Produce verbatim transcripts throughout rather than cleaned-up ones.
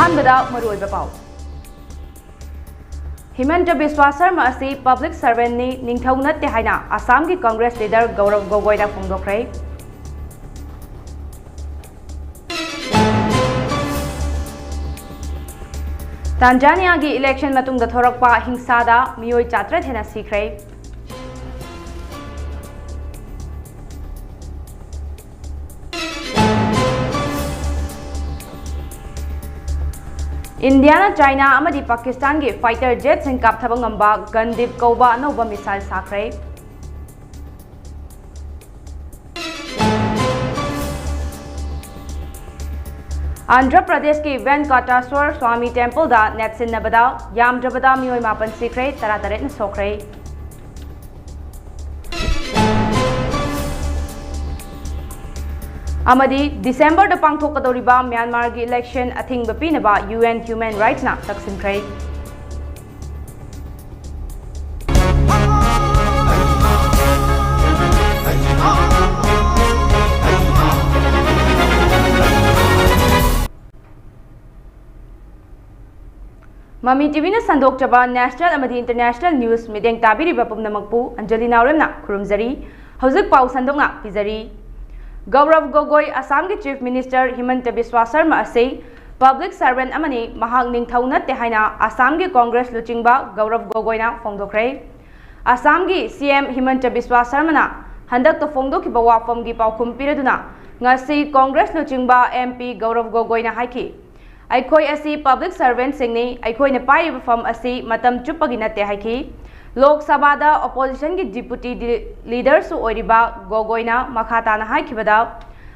ꯑꯍꯥꯟꯕꯗ ꯃꯔꯨꯑꯣꯏꯕ ꯄꯥꯎ꯫ ꯍꯤꯃꯟꯇ ꯕꯤꯁ꯭ꯋꯥ ꯁꯔꯃ ꯑꯁꯤ public servantꯅꯤ, ꯅꯤꯡꯊꯧ ꯅꯠꯇꯦ ꯍꯥꯏꯅ ꯑꯁꯥꯝꯒꯤ Congress leader ꯒꯧꯔꯕ ꯒꯣꯒꯣꯏꯅ ꯐꯣꯡꯗꯣꯛꯈ꯭ꯔꯦ꯫ ꯇꯥꯟꯖꯥꯅꯤꯌꯥꯒꯤ election ꯃꯇꯨꯡꯗ ꯊꯣꯔꯛꯄ ꯍꯤꯡꯁꯥꯗ ꯃꯤꯑꯣꯏ ꯆꯥꯇ꯭ꯔꯦꯠ ꯍꯦꯟꯅ ꯁꯤꯈ꯭ꯔꯦ꯫ ꯏꯟꯗꯤꯌꯥꯅ ꯆꯥꯏꯅꯥ ꯑꯃꯗꯤ ꯄꯥꯀꯤꯁꯇꯥꯟꯒꯤ fighter jetꯁꯤꯡ ꯀꯥꯞꯊꯕ ꯉꯝꯕ ꯒꯟꯗꯤꯞ ꯀꯧꯕ ꯑꯅꯧꯕ missile ꯁꯥꯈ꯭ꯔꯦ꯫ ꯑꯟꯙ꯭ꯔ ꯄ꯭ꯔꯗꯦꯁꯀꯤ ꯚꯦꯟꯀꯇꯥꯁ꯭ꯋꯔ ꯁ꯭ꯋꯥꯃꯤ templeꯗ ꯅꯦꯠꯁꯤꯟꯅꯕꯗ ꯌꯥꯝꯗ꯭ꯔꯕꯗ ꯃꯤꯑꯣꯏ ꯃꯥꯄꯟ ꯁꯤꯈ꯭ꯔꯦ, ꯇꯔꯥꯇꯔꯦꯠꯅ ꯁꯣꯛꯈ꯭ꯔꯦ꯫ ꯑꯃꯗꯤ ꯗꯤꯁꯦꯝꯕꯔꯗ ꯄꯥꯡꯊꯣꯛꯀꯗꯧꯔꯤꯕ ꯃ꯭ꯌꯥꯟꯃꯥꯔꯒꯤ election ꯑꯊꯤꯡꯕ ꯄꯤꯅꯕ UN Human Rightsꯅ ꯇꯛꯁꯤꯟꯈ꯭ꯔꯦ꯫ ꯃꯃꯤ ꯇꯤꯚꯤꯅ ꯁꯟꯗꯣꯛꯆꯕ national ꯑꯃꯗꯤ international news ꯃꯤꯠꯌꯦꯡ ꯇꯥꯕꯤꯔꯤꯕ ꯄꯨꯝꯅꯃꯛꯄꯨ ꯑꯟꯖꯂꯤ ꯅꯥꯎꯔꯦꯝꯅ ꯈꯨꯔꯨꯝꯖꯔꯤ꯫ ꯍꯧꯖꯤꯛ ꯄꯥꯎ ꯁꯟꯗꯣꯛꯅ ꯄꯤꯖꯔꯤ꯫ ꯒꯧꯔꯕ ꯒꯣꯒꯣꯏ, ꯑꯁꯥꯝꯒꯤ Chief Minister ꯍꯤꯃꯟꯇ ꯕꯤꯁ꯭ꯋꯥ ꯁꯔꯃ ꯑꯁꯤ public servant ꯑꯃꯅꯤ, ꯃꯍꯥꯛ ꯅꯤꯡꯊꯧ ꯅꯠꯇꯦ ꯍꯥꯏꯅ ꯑꯁꯥꯝꯒꯤ Congress ꯂꯨꯆꯤꯡꯕ ꯒꯧꯔꯕ ꯒꯣꯒꯣꯏꯅ ꯐꯣꯡꯗꯣꯛꯈ꯭ꯔꯦ꯫ ꯑꯁꯥꯝꯒꯤ CM ꯍꯤꯃꯟꯇ ꯕꯤꯁ꯭ꯋꯥ ꯁꯔꯃꯅ ꯍꯟꯗꯛꯇ ꯐꯣꯡꯗꯣꯛꯈꯤꯕ ꯋꯥꯐꯝꯒꯤ ꯄꯥꯎꯈꯨꯝ ꯄꯤꯔꯗꯨꯅ ꯉꯁꯤ Congress ꯂꯨꯆꯤꯡꯕ MP ꯒꯧꯔꯕ ꯒꯣꯒꯣꯏꯅ ꯍꯥꯏꯈꯤ, "ꯑꯩꯈꯣꯏ ꯑꯁꯤ public servantꯁꯤꯡꯅꯤ, ꯑꯩꯈꯣꯏꯅ ꯄꯥꯏꯔꯤꯕ ꯐꯝ ꯑꯁꯤ ꯃꯇꯝ ꯆꯨꯞꯄꯒꯤ ꯅꯠꯇꯦ" ꯍꯥꯏꯈꯤ꯫ ꯂꯣꯛ ꯁꯚꯥꯗ oppositionꯒꯤ deputy leaderꯁꯨ ꯑꯣꯏꯔꯤꯕ ꯒꯣꯒꯣꯏꯅ ꯃꯈꯥ ꯇꯥꯅ ꯍꯥꯏꯈꯤꯕꯗ,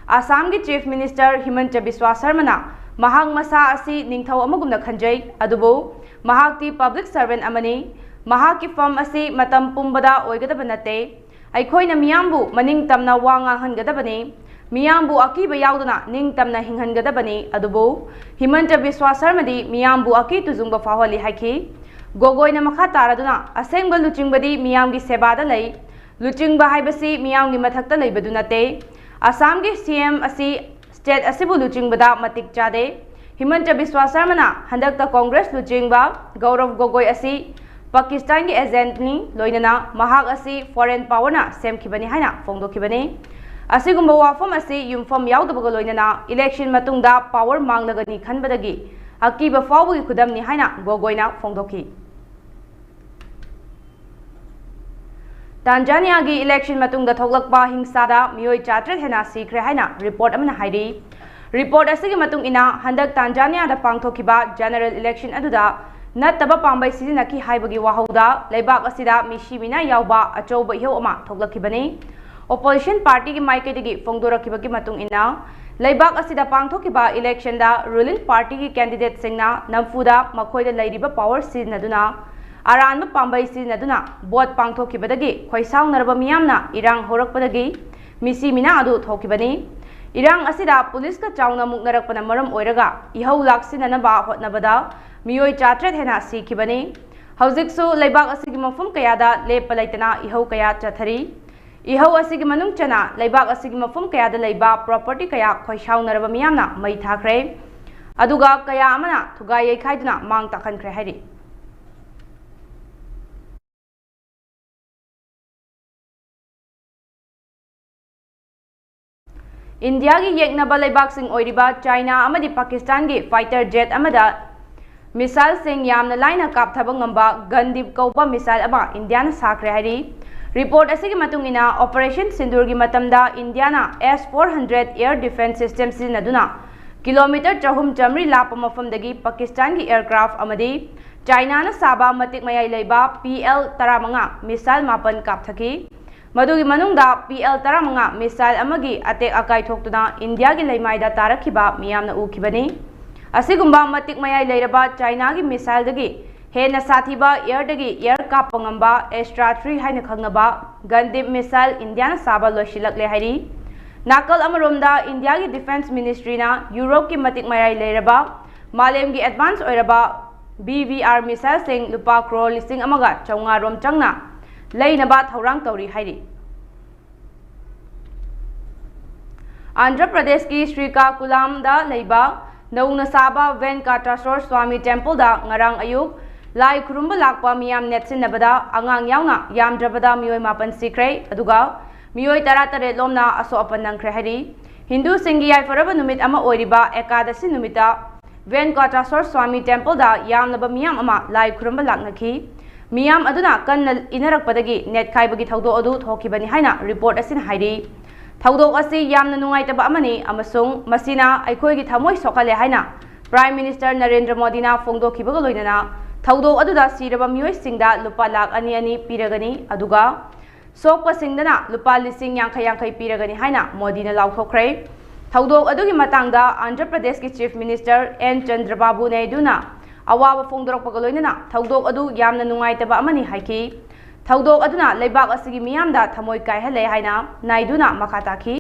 ꯑꯁꯥꯝꯒꯤ Chief Minister ꯍꯤꯃꯟꯇ ꯕꯤꯁ꯭ꯋꯥ ꯁꯔꯃꯅ ꯃꯍꯥꯛ ꯃꯁꯥ ꯑꯁꯤ ꯅꯤꯡꯊꯧ ꯑꯃꯒꯨꯝꯅ ꯈꯟꯖꯩ, ꯑꯗꯨꯕꯨ ꯃꯍꯥꯛꯇꯤ public servant ꯑꯃꯅꯤ꯫ ꯃꯍꯥꯛꯀꯤ ꯐꯝ ꯑꯁꯤ ꯃꯇꯝ ꯄꯨꯝꯕꯗ ꯑꯣꯏꯒꯗꯕ ꯅꯠꯇꯦ꯫ ꯑꯩꯈꯣꯏꯅ ꯃꯤꯌꯥꯝꯕꯨ ꯃꯅꯤꯡ ꯇꯝꯅ ꯋꯥ ꯉꯥꯡꯍꯟꯒꯗꯕꯅꯤ꯫ ꯃꯤꯌꯥꯝꯕꯨ ꯑꯀꯤꯕ ꯌꯥꯎꯗꯅ ꯅꯤꯡꯇꯝꯅ ꯍꯤꯡꯍꯟꯒꯗꯕꯅꯤ꯫ ꯑꯗꯨꯕꯨ ꯍꯤꯃꯟꯇ ꯕꯤꯁ꯭ꯋꯥ ꯁꯔꯃꯗꯤ ꯃꯤꯌꯥꯝꯕꯨ ꯑꯀꯤ ꯇꯨꯖꯨꯡꯕ ꯐꯥꯎꯍꯜꯂꯤ ꯍꯥꯏꯈꯤ꯫ ꯒꯣꯒꯣꯏꯅ ꯃꯈꯥ ꯇꯥꯔꯗꯨꯅ, "ꯑꯁꯦꯡꯕ ꯂꯨꯆꯤꯡꯕꯗꯤ ꯃꯤꯌꯥꯝꯒꯤ ꯁꯦꯕꯥꯗ ꯂꯩ꯫ ꯂꯨꯆꯤꯡꯕ ꯍꯥꯏꯕꯁꯤ ꯃꯤꯌꯥꯝꯒꯤ ꯃꯊꯛꯇ ꯂꯩꯕꯗꯨ ꯅꯠꯇꯦ꯫ ꯑꯁꯥꯝꯒꯤ CM ꯑꯁꯤ state ꯑꯁꯤꯕꯨ ꯂꯨꯆꯤꯡꯕꯗ ꯃꯇꯤꯛ ꯆꯥꯗꯦ꯫ ꯍꯤꯃꯟꯇ ꯕꯤꯁ꯭ꯋꯥ ꯁꯔꯃꯅ ꯍꯟꯗꯛꯇ ꯀꯣꯡꯒ꯭ꯔꯦꯁ ꯂꯨꯆꯤꯡꯕ ꯒꯧꯔꯕ ꯒꯣꯒꯣꯏ ꯑꯁꯤ ꯄꯥꯀꯤꯁꯇꯥꯟꯒꯤ ꯑꯦꯖꯦꯟꯠꯅꯤ, ꯂꯣꯏꯅꯅ ꯃꯍꯥꯛ ꯑꯁꯤ ꯐꯣꯔꯦꯟ ꯄꯥꯋꯔꯅ ꯁꯦꯝꯈꯤꯕꯅꯤ ꯍꯥꯏꯅ ꯐꯣꯡꯗꯣꯛꯈꯤꯕꯅꯤ꯫ ꯑꯁꯤꯒꯨꯝꯕ ꯋꯥꯐꯝ ꯑꯁꯤ ꯌꯨꯝꯐꯝ ꯌꯥꯎꯗꯕꯒ ꯂꯣꯏꯅꯅ ꯏꯂꯦꯛꯁꯟ ꯃꯇꯨꯡꯗ ꯄꯥꯋꯔ ꯃꯥꯡꯂꯒꯅꯤ ꯈꯟꯕꯗꯒꯤ ꯑꯀꯤꯕ ꯐꯥꯎꯕꯒꯤ ꯈꯨꯗꯝꯅꯤ ꯍꯥꯏꯅ ꯒꯣꯒꯣꯏꯅ ꯐꯣꯡꯗꯣꯛꯈꯤ꯫ ꯇꯥꯟꯖꯥꯅꯤꯌꯥꯒꯤ ꯏꯂꯦꯛꯁꯟ ꯃꯇꯨꯡꯗ ꯊꯣꯛꯂꯛꯄ ꯍꯤꯡꯁꯥꯗ ꯃꯤꯑꯣꯏ ꯆꯥꯇ꯭ꯔꯦꯠ ꯍꯦꯟꯅ ꯁꯤꯈ꯭ꯔꯦ ꯍꯥꯏꯅ ꯔꯤꯄꯣꯔꯠ ꯑꯃꯅ ꯍꯥꯏꯔꯤ꯫ ꯔꯤꯄꯣꯔꯠ ꯑꯁꯤꯒꯤ ꯃꯇꯨꯡ ꯏꯟꯅ, ꯍꯟꯗꯛ ꯇꯥꯟꯖꯥꯅꯤꯌꯥꯗ ꯄꯥꯡꯊꯣꯛꯈꯤꯕ ꯖꯦꯅꯔꯦꯜ ꯏꯂꯦꯛꯁꯟ ꯑꯗꯨꯗ ꯅꯠꯇꯕ ꯄꯥꯝꯕꯩ ꯁꯤꯖꯤꯟꯅꯈꯤ ꯍꯥꯏꯕꯒꯤ ꯋꯥꯍꯧꯗ ꯂꯩꯕꯥꯛ ꯑꯁꯤꯗ ꯃꯤꯁꯤ ꯃꯤꯅꯥ ꯌꯥꯎꯕ ꯑꯆꯧꯕ ꯏꯍꯧ ꯑꯃ ꯊꯣꯛꯂꯛꯈꯤꯕꯅꯤ꯫ ꯑꯣꯄꯣꯖꯤꯁꯟ ꯄꯥꯔꯇꯤꯒꯤ ꯃꯥꯏꯀꯩꯗꯒꯤ ꯐꯣꯡꯗꯣꯔꯛꯈꯤꯕꯒꯤ ꯃꯇꯨꯡ ꯏꯟꯅ, ꯂꯩꯕꯥꯛ ꯑꯁꯤꯗ ꯄꯥꯡꯊꯣꯛꯈꯤꯕ ꯏꯂꯦꯛꯁꯟꯗ ꯔꯨꯂꯤꯡ ꯄꯥꯔꯇꯤꯒꯤ ꯀꯦꯟꯗꯤꯗꯦꯠꯁꯤꯡꯅ ꯅꯝꯐꯨꯗ ꯃꯈꯣꯏꯗ ꯂꯩꯔꯤꯕ ꯄꯥꯋꯔ ꯁꯤꯖꯤꯟꯅꯗꯨꯅ ꯑꯔꯥꯟꯕ ꯄꯥꯝꯕꯩ ꯁꯤꯖꯤꯟꯅꯗꯨꯅ ꯚꯣꯠ ꯄꯥꯡꯊꯣꯛꯈꯤꯕꯗꯒꯤ ꯈꯣꯏꯁꯥꯎꯅꯔꯕ ꯃꯤꯌꯥꯝꯅ ꯏꯔꯥꯡ ꯍꯧꯔꯛꯄꯗꯒꯤ ꯃꯤꯁꯤ ꯃꯤꯅꯥ ꯑꯗꯨ ꯊꯣꯛꯈꯤꯕꯅꯤ꯫ ꯏꯔꯥꯡ ꯑꯁꯤꯗ ꯄꯨꯂꯤꯁꯀ ꯆꯥꯎꯅ ꯃꯨꯛꯅꯔꯛꯄꯅ ꯃꯔꯝ ꯑꯣꯏꯔꯒ ꯏꯍꯧ ꯂꯥꯛꯁꯤꯟꯅꯅꯕ ꯍꯣꯠꯅꯕꯗ ꯃꯤꯑꯣꯏ ꯆꯥꯇ꯭ꯔꯦꯠ ꯍꯦꯟꯅ ꯁꯤꯈꯤꯕꯅꯤ꯫ ꯍꯧꯖꯤꯛꯁꯨ ꯂꯩꯕꯥꯛ ꯑꯁꯤꯒꯤ ꯃꯐꯝ ꯀꯌꯥꯗ ꯂꯦꯞꯄ ꯂꯩꯇꯅ ꯏꯍꯧ ꯀꯌꯥ ꯆꯠꯊꯔꯤ꯫ ꯏꯍꯧ ꯑꯁꯤꯒꯤ ꯃꯅꯨꯡ ꯆꯟꯅ ꯂꯩꯕꯥꯛ ꯑꯁꯤꯒꯤ ꯃꯐꯝ ꯀꯌꯥꯗ ꯂꯩꯕ ꯄ꯭ꯔꯣꯄꯔꯇꯤ ꯀꯌꯥ ꯈꯣꯏꯁꯥꯎꯅꯔꯕ ꯃꯤꯌꯥꯝꯅ ꯃꯩ ꯊꯥꯈ꯭ꯔꯦ, ꯑꯗꯨꯒ ꯀꯌꯥ ꯑꯃꯅ ꯊꯨꯒꯥꯏ ꯌꯩꯈꯥꯏꯗꯨꯅ ꯃꯥꯡ ꯇꯥꯛꯍꯟꯈ꯭ꯔꯦ ꯍꯥꯏꯔꯤ꯫ ꯏꯟꯗꯤꯌꯥꯒꯤ ꯌꯦꯛꯅꯕ ꯂꯩꯕꯥꯛꯁꯤꯡ ꯑꯣꯏꯔꯤꯕ ꯆꯥꯏꯅꯥ ꯑꯃꯗꯤ ꯄꯥꯀꯤꯁꯇꯥꯟꯒꯤ ꯐꯥꯏꯇꯔ ꯖꯦꯠ ꯑꯃꯗ ꯃꯤꯁꯥꯏꯜꯁꯤꯡ ꯌꯥꯝꯅ ꯂꯥꯏꯅ ꯀꯥꯞꯊꯕ ꯉꯝꯕ ꯒꯟꯗꯤꯞ ꯀꯧꯕ ꯃꯤꯁꯥꯏꯜ ꯑꯃ ꯏꯟꯗꯤꯌꯥꯅ ꯁꯥꯈ꯭ꯔꯦ ꯍꯥꯏꯔꯤ꯫ ꯔꯤꯄꯣꯔꯠ ꯑꯁꯤꯒꯤ ꯃꯇꯨꯡ ꯏꯟꯅ, ꯑꯣꯄꯔꯦꯁꯟ ꯁꯤꯟꯗꯨꯔꯒꯤ ꯃꯇꯝꯗ Indian S four hundred air defence system ꯁꯤꯖꯤꯟꯅꯗꯨꯅ ꯀꯤꯂꯣꯃꯤꯇꯔ ꯆꯍꯨꯝ ꯆꯥꯃꯔꯤ ꯂꯥꯞꯄ ꯃꯐꯝꯗꯒꯤ ꯄꯥꯀꯤꯁꯇꯥꯟꯒꯤ ꯑꯦꯌꯔꯀ꯭ꯔꯥꯐ ꯑꯃꯗꯤ ꯆꯥꯏꯅꯥꯅ ꯁꯥꯕ ꯃꯇꯤꯛ ꯃꯌꯥꯏ ꯂꯩꯕ ꯄꯤ ꯑꯦꯜ ꯇꯔꯥꯃꯉꯥ ꯃꯤꯁꯥꯏꯜ ꯃꯥꯄꯟ ꯀꯥꯞꯊꯈꯤ꯫ ꯃꯗꯨꯒꯤ ꯃꯅꯨꯡꯗ ꯄꯤ ꯑꯦꯜ ꯇꯔꯥꯃꯉꯥ ꯃꯤꯁꯥꯏꯜ ꯑꯃꯒꯤ ꯑꯇꯦꯛ ꯑꯀꯥꯏ ꯊꯣꯛꯇꯨꯅ ꯏꯟꯗꯤꯌꯥꯒꯤ ꯂꯩꯃꯥꯏꯗ ꯇꯥꯔꯛꯈꯤꯕ ꯃꯤꯌꯥꯝꯅ ꯎꯈꯤꯕꯅꯤ꯫ ꯑꯁꯤꯒꯨꯝꯕ ꯃꯇꯤꯛ ꯃꯌꯥꯏ ꯂꯩꯔꯕ ꯆꯥꯏꯅꯥꯒꯤ ꯃꯤꯁꯥꯏꯜꯗꯒꯤ ꯍꯦꯟꯅ ꯁꯥꯊꯤꯕ ꯑꯦꯌꯔꯗꯒꯤ ꯑꯦꯌꯔ ꯀꯥꯞꯄ ꯉꯝꯕ ꯑꯦꯁꯇ꯭ꯔꯥ ꯊ꯭ꯔꯤ ꯍꯥꯏꯅ ꯈꯪꯅꯕ ꯒꯟꯗꯤꯞ ꯃꯤꯁꯥꯏꯜ ꯏꯟꯗꯤꯌꯥꯅ ꯁꯥꯕ ꯂꯣꯏꯁꯤꯜꯂꯛꯂꯦ ꯍꯥꯏꯔꯤ꯫ ꯅꯥꯀꯜ ꯑꯃꯔꯣꯝꯗ, ꯏꯟꯗꯤꯌꯥꯒꯤ ꯗꯤꯐꯦꯟꯁ ꯃꯤꯅꯤꯁꯇ꯭ꯔꯤꯅ ꯌꯨꯔꯣꯞꯀꯤ ꯃꯇꯤꯛ ꯃꯌꯥꯏ ꯂꯩꯔꯕ ꯃꯥꯂꯦꯝꯒꯤ ꯑꯦꯗꯚꯥꯟꯁ ꯑꯣꯏꯔꯕ ꯕꯤ ꯚꯤ ꯑꯥꯔ ꯃꯤꯁꯥꯏꯜꯁꯤꯡ ꯂꯨꯄꯥ ꯀ꯭ꯔꯣꯔ ꯂꯤꯁꯤꯡ ꯑꯃꯒ ꯆꯥꯝꯃꯉꯥ ꯔꯣꯝ ꯆꯪꯅ ꯂꯩꯅꯕ ꯊꯧꯔꯥꯡ ꯇꯧꯔꯤ ꯍꯥꯏꯔꯤ꯫ ꯑꯟꯙ꯭ꯔ ꯄ꯭ꯔꯗꯦꯁꯀꯤ ꯁ꯭ꯔꯤꯀꯥꯀꯨꯂꯝꯗ ꯂꯩꯕ ꯅꯧꯅ ꯁꯥꯕ ꯚꯦꯟꯀꯥꯇꯥꯁꯣꯔ ꯁ꯭ꯋꯥꯃꯤ ꯇꯦꯝꯄꯜꯗ ꯉꯔꯥꯡ ꯑꯌꯨꯛ ꯂꯥꯏ ꯈꯨꯔꯨꯝꯕ ꯂꯥꯛꯄ ꯃꯤꯌꯥꯝ ꯅꯦꯠꯁꯤꯟꯅꯕꯗ ꯑꯉꯥꯡ ꯌꯥꯎꯅ ꯌꯥꯝꯗ꯭ꯔꯕꯗ ꯃꯤꯑꯣꯏ ꯃꯥꯄꯟ ꯁꯤꯈ꯭ꯔꯦ, ꯑꯗꯨꯒ ꯃꯤꯑꯣꯏ ꯇꯔꯥꯇꯔꯦꯠ ꯂꯣꯝꯅ ꯑꯁꯣꯛ ꯑꯄꯟ ꯅꯪꯈ꯭ꯔꯦ ꯍꯥꯏꯔꯤ꯫ ꯍꯤꯟꯗꯨꯁꯤꯡꯒꯤ ꯌꯥꯏꯐꯔꯕ ꯅꯨꯃꯤꯠ ꯑꯃ ꯑꯣꯏꯔꯤꯕ ꯑꯦꯀꯥꯗꯁꯤ ꯅꯨꯃꯤꯠꯇ ꯚꯦꯟꯀꯥꯇꯥꯁꯣꯔ ꯁ꯭ꯋꯥꯃꯤ ꯇꯦꯝꯄꯜꯗ ꯌꯥꯝꯂꯕ ꯃꯤꯌꯥꯝ ꯑꯃ ꯂꯥꯏ ꯈꯨꯔꯨꯝꯕ ꯂꯥꯛꯅꯈꯤ꯫ ꯃꯤꯌꯥꯝ ꯑꯗꯨꯅ ꯀꯟꯅ ꯏꯟꯅꯔꯛꯄꯗꯒꯤ ꯅꯦꯠꯈꯥꯏꯕꯒꯤ ꯊꯧꯗꯣꯛ ꯑꯗꯨ ꯊꯣꯛꯈꯤꯕꯅꯤ ꯍꯥꯏꯅ ꯔꯤꯄꯣꯔꯠ ꯑꯁꯤꯅ ꯍꯥꯏꯔꯤ꯫ ꯊꯧꯗꯣꯛ ꯑꯁꯤ ꯌꯥꯝꯅ ꯅꯨꯡꯉꯥꯏꯇꯕ ꯑꯃꯅꯤ ꯑꯃꯁꯨꯡ ꯃꯁꯤꯅ ꯑꯩꯈꯣꯏꯒꯤ ꯊꯃꯣꯏ ꯁꯣꯛꯍꯜꯂꯦ ꯍꯥꯏꯅ ꯄ꯭ꯔꯥꯏꯝ ꯃꯤꯅꯤꯁꯇꯔ ꯅꯔꯦꯟꯗ꯭ꯔ ꯃꯣꯗꯤꯅ ꯐꯣꯡꯗꯣꯛꯈꯤꯕꯒ ꯂꯣꯏꯅꯅ ꯊꯧꯗꯣꯛ ꯑꯗꯨꯗ ꯁꯤꯔꯕ ꯃꯤꯑꯣꯏꯁꯤꯡꯗ ꯂꯨꯄꯥ ꯂꯥꯈ ꯑꯅꯤ ꯑꯅꯤ ꯄꯤꯔꯒꯅꯤ, ꯑꯗꯨꯒ ꯁꯣꯛꯄꯁꯤꯡꯗꯅ ꯂꯨꯄꯥ ꯂꯤꯁꯤꯡ ꯌꯥꯡꯈꯩ ꯌꯥꯡꯈꯩ ꯄꯤꯔꯒꯅꯤ ꯍꯥꯏꯅ ꯃꯣꯗꯤꯅ ꯂꯥꯎꯊꯣꯛꯈ꯭ꯔꯦ꯫ ꯊꯧꯗꯣꯛ ꯑꯗꯨꯒꯤ ꯃꯇꯥꯡꯗ ꯑꯟꯙ꯭ꯔ ꯄ꯭ꯔꯗꯦꯁꯀꯤ ꯆꯤꯐ ꯃꯤꯅꯤꯁꯇꯔ ꯑꯦꯟ ꯆꯟꯗ꯭ꯔꯕꯥꯕꯨ ꯅꯥꯏꯗꯨꯅ ꯑꯋꯥꯕ ꯐꯣꯡꯗꯣꯔꯛꯄꯒ ꯂꯣꯏꯅꯅ ꯊꯧꯗꯣꯛ ꯑꯗꯨ ꯌꯥꯝꯅ ꯅꯨꯡꯉꯥꯏꯇꯕ ꯑꯃꯅꯤ ꯍꯥꯏꯈꯤ꯫ ꯊꯧꯗꯣꯛ ꯑꯗꯨꯅ ꯂꯩꯕꯥꯛ ꯑꯁꯤꯒꯤ ꯃꯤꯌꯥꯝꯗ ꯊꯃꯣꯏ ꯀꯥꯏꯍꯜꯂꯦ ꯍꯥꯏꯅ ꯅꯥꯏꯗꯨꯅ ꯃꯈꯥ ꯇꯥꯈꯤ꯫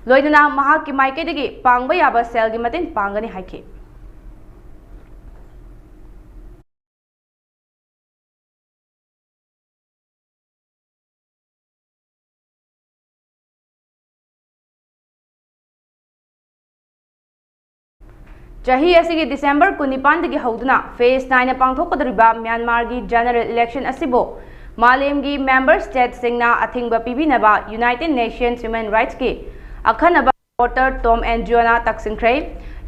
ꯂꯣꯏꯅꯅ ꯃꯍꯥꯛꯀꯤ ꯃꯥꯏꯀꯩꯗꯒꯤ ꯄꯥꯡꯕ ꯌꯥꯕ ꯁꯦꯜꯒꯤ ꯃꯇꯦꯡ ꯄꯥꯡꯒꯅꯤ ꯍꯥꯏꯈꯤ꯫ ꯆꯍꯤ ꯑꯁꯤꯒꯤ ꯗꯤꯁꯦꯝꯕꯔ ꯀꯨꯟꯅꯤꯄꯥꯟꯗꯒꯤ ꯍꯧꯗꯨꯅ ꯐꯦꯖ ꯅꯥꯏꯅ ꯄꯥꯡꯊꯣꯛꯀꯗꯧꯔꯤꯕ ꯃ꯭ꯌꯥꯟꯃꯥꯔꯒꯤ ꯖꯦꯅꯔꯦꯜ ꯏꯂꯦꯛꯁꯟ ꯑꯁꯤꯕꯨ ꯃꯥꯂꯦꯝꯒꯤ ꯃꯦꯝꯕꯔ ꯁ꯭ꯇꯦꯠꯁꯤꯡꯅ ꯑꯊꯤꯡꯕ ꯄꯤꯕꯤꯅꯕ ꯌꯨꯅꯥꯏꯇꯦꯗ ꯅꯦꯁꯟꯁ ꯍ꯭ꯌꯨꯃꯦꯟ ꯔꯥꯏꯠꯁꯀꯤ ꯑꯈꯟꯅꯕ ꯔꯤꯄꯣꯔꯇꯔ ꯇꯣꯝ ꯑꯦꯟꯖꯤꯑꯣꯅ ꯇꯛꯁꯤꯟꯈ꯭ꯔꯦ꯫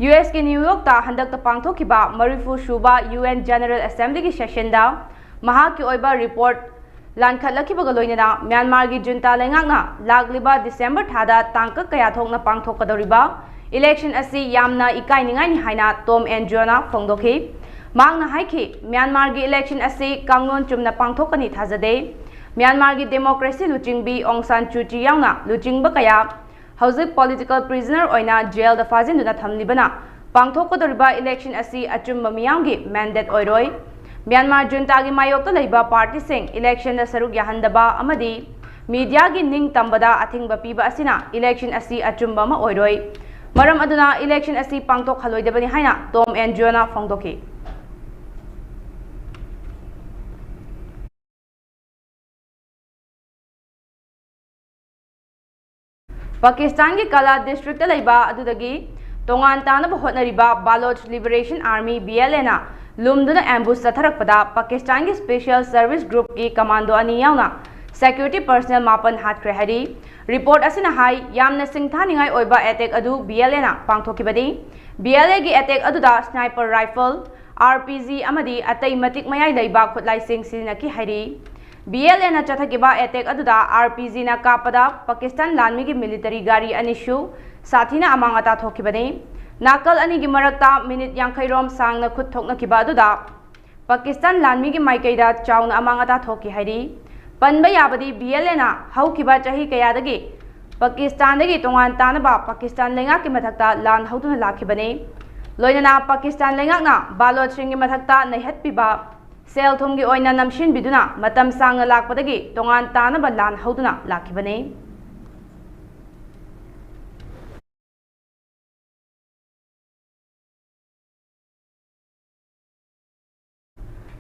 ꯌꯨ ꯑꯦꯁꯀꯤ ꯅ꯭ꯌꯨ ꯌꯣꯔꯛꯇ ꯍꯟꯗꯛꯇ ꯄꯥꯡꯊꯣꯛꯈꯤꯕ ꯃꯔꯤꯐꯨ ꯁꯨꯕ ꯌꯨ ꯑꯦꯟ ꯖꯦꯅꯔꯦꯜ ꯑꯦꯁꯦꯝꯕ꯭ꯂꯤꯒꯤ ꯁꯦꯁꯟꯗ ꯃꯍꯥꯛꯀꯤ ꯑꯣꯏꯕ ꯔꯤꯄꯣꯔꯠ ꯂꯥꯟꯈꯠꯂꯛꯈꯤꯕꯒ ꯂꯣꯏꯅꯅ ꯃ꯭ꯌꯥꯟꯃꯥꯔꯒꯤ ꯖꯨꯟꯇꯥ ꯂꯩꯉꯥꯛꯅ ꯂꯥꯛꯂꯤꯕ ꯗꯤꯁꯦꯝꯕꯔ ꯊꯥꯗ ꯇꯥꯡꯀꯛ ꯀꯌꯥ ꯊꯣꯛꯅ ꯄꯥꯡꯊꯣꯛꯀꯗꯧꯔꯤꯕ ꯏꯂꯦꯛꯁꯟ ꯑꯁꯤ ꯌꯥꯝꯅ ꯏꯀꯥꯏꯅꯤꯡꯉꯥꯏꯅꯤ ꯍꯥꯏꯅ ꯇꯣꯝ ꯑꯦꯟꯖꯤꯑꯣꯅ ꯐꯣꯡꯗꯣꯛꯈꯤ꯫ ꯃꯍꯥꯛꯅ ꯍꯥꯏꯈꯤ, ꯃ꯭ꯌꯥꯟꯃꯥꯔꯒꯤ ꯏꯂꯦꯛꯁꯟ ꯑꯁꯤ ꯀꯥꯡꯂꯣꯟ ꯆꯨꯝꯅ ꯄꯥꯡꯊꯣꯛꯀꯅꯤ ꯊꯥꯖꯗꯦ꯫ ꯃ꯭ꯌꯥꯟꯃꯥꯔꯒꯤ ꯗꯦꯃꯣꯀ꯭ꯔꯦꯁꯤ ꯂꯨꯆꯤꯡꯕꯤ ꯑꯣꯡ ꯁꯥꯟ ꯁꯨ ꯆꯤ ꯌꯥꯎꯅ ꯂꯨꯆꯤꯡꯕ ꯀꯌꯥ ꯍꯧꯖꯤꯛ ꯄꯣꯂꯤꯇꯤꯀꯦꯜ ꯄ꯭ꯔꯤꯖꯅꯔ ꯑꯣꯏꯅ ꯖꯦꯜꯗ ꯐꯥꯖꯤꯟꯗꯨꯅ ꯊꯝꯂꯤꯕꯅ ꯄꯥꯡꯊꯣꯛꯀꯗꯧꯔꯤꯕ ꯏꯂꯦꯛꯁꯟ ꯑꯁꯤ ꯑꯆꯨꯝꯕ ꯃꯤꯌꯥꯝꯒꯤ ꯃꯦꯟꯗꯦꯠ ꯑꯣꯏꯔꯣꯏ꯫ ꯃ꯭ꯌꯥꯟꯃꯥꯔ ꯖꯨꯟꯇꯥꯒꯤ ꯃꯥꯌꯣꯛꯇ ꯂꯩꯕ ꯄꯥꯔꯇꯤꯁꯤꯡ ꯏꯂꯦꯛꯁꯟꯗ ꯁꯔꯨꯛ ꯌꯥꯍꯟꯗꯕ ꯑꯃꯗꯤ ꯃꯤꯗꯤꯌꯥꯒꯤ ꯅꯤꯡꯇꯝꯕꯗ ꯑꯊꯤꯡꯕ ꯄꯤꯕ ꯑꯁꯤꯅ ꯏꯂꯦꯛꯁꯟ ꯑꯁꯤ ꯑꯆꯨꯝꯕ ꯑꯃ ꯑꯣꯏꯔꯣꯏ꯫ ꯃꯔꯝ ꯑꯗꯨꯅ ꯏꯂꯦꯛꯁꯟ ꯑꯁꯤ ꯄꯥꯡꯊꯣꯛꯍꯜꯂꯣꯏꯗꯕꯅꯤ ꯍꯥꯏꯅ ꯇꯣꯝ ꯑꯦꯟꯖꯤꯑꯣꯅ ꯐꯣꯡꯗꯣꯛꯈꯤ꯫ ꯄꯥꯀꯤꯁꯇꯥꯟꯒꯤ ꯀꯂꯥ ꯗꯤꯁꯇ꯭ꯔꯤꯛꯇ ꯂꯩꯕ ꯑꯗꯨꯗꯒꯤ ꯇꯣꯉꯥꯟ ꯇꯥꯅꯕ ꯍꯣꯠꯅꯔꯤꯕ ꯕꯥꯂꯣꯆ ꯂꯤꯕꯔꯦꯁꯟ ꯑꯥꯔꯃꯤ, ꯕꯤ ꯑꯦꯜ ꯑꯦꯅ ꯂꯨꯝꯗꯨꯅ ꯑꯦꯝꯕꯨꯁ ꯆꯠꯊꯔꯛꯄꯗ ꯄꯥꯀꯤꯁꯇꯥꯟꯒꯤ ꯁ꯭ꯄꯦꯁꯤꯌꯦꯜ ꯁꯔꯚꯤꯁ ꯒ꯭ꯔꯨꯞꯀꯤ ꯀꯃꯥꯟꯗꯣ ꯑꯅꯤ ꯌꯥꯎꯅ ꯁꯦꯀ꯭ꯌꯨꯔꯤꯇꯤ ꯄꯔꯁꯅꯦꯜ ꯃꯥꯄꯟ ꯍꯥꯠꯈ꯭ꯔꯦ ꯍꯥꯏꯔꯤ꯫ ꯔꯤꯄꯣꯔꯠ ꯑꯁꯤꯅ ꯍꯥꯏ, ꯌꯥꯝꯅ ꯁꯤꯡꯊꯥꯅꯤꯡꯉꯥꯏ ꯑꯣꯏꯕ ꯑꯦꯇꯦꯛ ꯑꯗꯨ ꯕꯤ ꯑꯦꯜ ꯑꯦꯅ ꯄꯥꯡꯊꯣꯛꯈꯤꯕꯅꯤ꯫ ꯕꯤ ꯑꯦꯜ ꯑꯦꯒꯤ ꯑꯦꯇꯦꯛ ꯑꯗꯨꯗ ꯁ꯭ꯅꯥꯏꯄꯔ ꯔꯥꯏꯐꯜ, ꯑꯥꯔ ꯄꯤ ꯖꯤ ꯑꯃꯗꯤ ꯑꯇꯩ ꯃꯇꯤꯛ ꯃꯌꯥꯏ ꯂꯩꯕ ꯈꯨꯠꯂꯥꯏꯁꯤꯡ ꯁꯤꯖꯤꯟꯅꯈꯤ ꯍꯥꯏꯔꯤ꯫ ꯕꯤ ꯑꯦꯜ ꯑꯦꯅ ꯆꯠꯊꯈꯤꯕ ꯑꯦꯇꯦꯛ ꯑꯗꯨꯗ ꯑꯥꯔ ꯄꯤ ꯖꯤꯅ ꯀꯥꯞꯄꯗ ꯄꯥꯀꯤꯁꯇꯥꯟ ꯂꯥꯟꯃꯤꯒꯤ ꯃꯤꯂꯤꯇꯔꯤ ꯒꯥꯔꯤ ꯑꯅꯤꯁꯨ ꯁꯥꯊꯤꯅ ꯑꯃꯥꯡ ꯑꯇꯥ ꯊꯣꯛꯈꯤꯕꯅꯤ꯫ ꯅꯥꯀꯜ ꯑꯅꯤꯒꯤ ꯃꯔꯛꯇ ꯃꯤꯅꯤꯠ ꯌꯥꯡꯈꯩ ꯔꯣꯝ ꯁꯥꯡꯅ ꯈꯨꯠ ꯊꯣꯛꯅꯈꯤꯕ ꯑꯗꯨꯗ ꯄꯥꯀꯤꯁꯇꯥꯟ ꯂꯥꯟꯃꯤꯒꯤ ꯃꯥꯏꯀꯩꯗ ꯆꯥꯎꯅ ꯑꯃꯥꯡ ꯑꯇꯥ ꯊꯣꯛꯈꯤ ꯍꯥꯏꯔꯤ꯫ ꯄꯟꯕ ꯌꯥꯕꯗꯤ, ꯕꯤ ꯑꯦꯜ ꯑꯦꯅ ꯍꯧꯈꯤꯕ ꯆꯍꯤ ꯀꯌꯥꯗꯒꯤ ꯄꯥꯀꯤꯁꯇꯥꯟꯗꯒꯤ ꯇꯣꯉꯥꯟ ꯇꯥꯅꯕ ꯄꯥꯀꯤꯁꯇꯥꯟ ꯂꯩꯉꯥꯛꯀꯤ ꯃꯊꯛꯇ ꯂꯥꯟ ꯍꯧꯗꯨꯅ ꯂꯥꯛꯈꯤꯕꯅꯤ꯫ ꯂꯣꯏꯅꯅ ꯄꯥꯀꯤꯁꯇꯥꯟ ꯂꯩꯉꯥꯛꯅ ꯕꯥꯂꯣꯠꯁꯤꯡꯒꯤ ꯃꯊꯛꯇ ꯅꯩꯍꯠꯄꯤꯕ, ꯁꯦꯜ ꯊꯨꯝꯒꯤ ꯑꯣꯏꯅ ꯅꯝꯁꯤꯟꯕꯤꯗꯨꯅ ꯃꯇꯝ ꯁꯥꯡꯅ ꯂꯥꯛꯄꯗꯒꯤ ꯇꯣꯉꯥꯟ ꯇꯥꯅꯕ ꯂꯥꯟ ꯍꯧꯗꯨꯅ ꯂꯥꯛꯈꯤꯕꯅꯤ꯫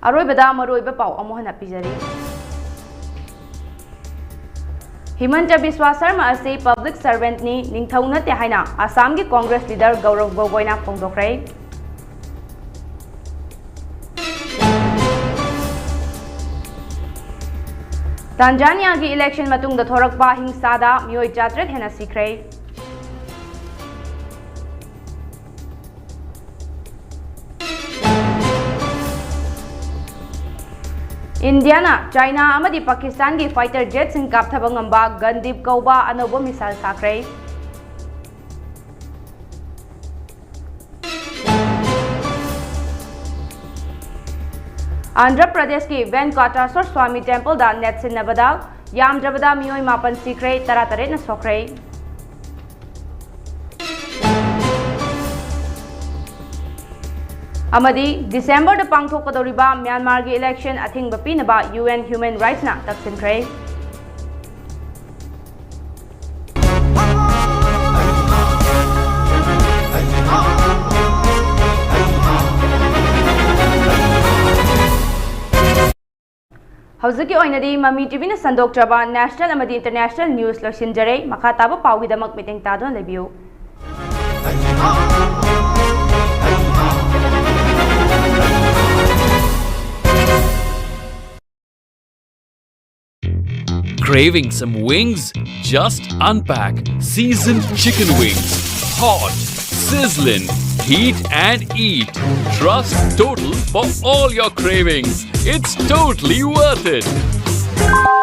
ꯑꯔꯣꯏꯕꯗ ꯃꯔꯨꯑꯣꯏꯕ ꯄꯥꯎ ꯑꯃꯨꯛ ꯍꯟꯅ ꯄꯤꯖꯔꯤ꯫ ꯍꯤꯃꯟꯇ ꯕꯤꯁ꯭ꯋꯥ ꯁꯔꯃ ꯑꯁꯤ ꯄꯕ꯭ꯂꯤꯛ ꯁꯔꯚꯦꯟꯠꯅꯤ, ꯅꯤꯡꯊꯧ ꯅꯠꯇꯦ ꯍꯥꯏꯅ ꯑꯁꯥꯝꯒꯤ ꯀꯣꯡꯒ꯭ꯔꯦꯁ ꯂꯤꯗꯔ ꯒꯧꯔꯕ ꯒꯣꯒꯣꯏꯅ ꯐꯣꯡꯗꯣꯛꯈ꯭ꯔꯦ꯫ ꯇꯥꯟꯖꯥꯅꯤꯌꯥꯒꯤ ꯏꯂꯦꯛꯁꯟ ꯃꯇꯨꯡꯗ ꯊꯣꯔꯛꯄ ꯍꯤꯡꯁꯥꯗ ꯃꯤꯑꯣꯏ ꯆꯥꯇꯔꯦꯠ ꯍꯦꯟꯅ ꯁꯤꯈ꯭ꯔꯦ꯫ ꯏꯟꯗꯤꯌꯥꯅ ꯆꯥꯏꯅꯥ ꯑꯃꯗꯤ ꯄꯥꯀꯤꯁꯇꯥꯟꯒꯤ ꯐꯥꯏꯇꯔ ꯖꯦꯠꯁꯤꯡ ꯀꯥꯞꯊꯕ ꯉꯝꯕ ꯒꯟꯗꯤꯞ ꯀꯧꯕ ꯑꯅꯧꯕ ꯃꯤꯁꯥꯏꯜ ꯁꯥꯈ꯭ꯔꯦ꯫ ꯑꯟꯙ꯭ꯔ ꯄ꯭ꯔꯗꯦꯁꯀꯤ ꯚꯦꯟꯀꯇꯦꯁ꯭ꯋꯔ ꯁ꯭ꯋꯥꯃꯤ ꯇꯦꯝꯄꯜꯗ ꯅꯦꯠꯁꯤꯟꯅꯕꯗ ꯌꯥꯝꯗ꯭ꯔꯕꯗ ꯃꯤꯑꯣꯏ ꯃꯥꯄꯟ ꯁꯤꯈ꯭ꯔꯦ, ꯇꯔꯥꯇꯔꯦꯠꯅ ꯁꯣꯛꯈ꯭ꯔꯦ꯫ ꯑꯃꯗꯤ ꯗꯤꯁꯦꯝꯕꯔꯗ ꯄꯥꯡꯊꯣꯛꯀꯗꯧꯔꯤꯕ ꯃ꯭ꯌꯥꯟꯃꯥꯔꯒꯤ ꯏꯂꯦꯛꯁꯟ ꯑꯊꯤꯡꯕ ꯄꯤꯅꯕ ꯌꯨ ꯑꯦꯟ ꯍ꯭ꯌꯨꯃꯦꯟ ꯔꯥꯏꯠꯁꯅ ꯇꯛꯁꯤꯟꯈ꯭ꯔꯦ꯫ ꯍꯧꯖꯤꯛꯀꯤ ꯑꯣꯏꯅꯗꯤ ꯃꯃꯤ ꯇꯤꯚꯤꯅ ꯁꯟꯗꯣꯛꯆꯕ ꯅꯦꯁꯅꯦꯜ ꯑꯃꯗꯤ ꯏꯟꯇꯔꯅꯦꯁꯅꯦꯜ ꯅ꯭ꯌꯨꯁ ꯂꯣꯏꯁꯤꯟꯖꯔꯦ꯫ ꯃꯈꯥ ꯇꯥꯕ ꯄꯥꯎꯒꯤꯗꯃꯛ ꯃꯤꯠꯌꯦꯡ ꯇꯥꯗꯨꯅ ꯂꯩꯕꯤꯌꯨ꯫ Craving some wings? Just unpack seasoned chicken wings. Hot, sizzling, heat and eat. Trust Total for all your cravings. It's totally worth it.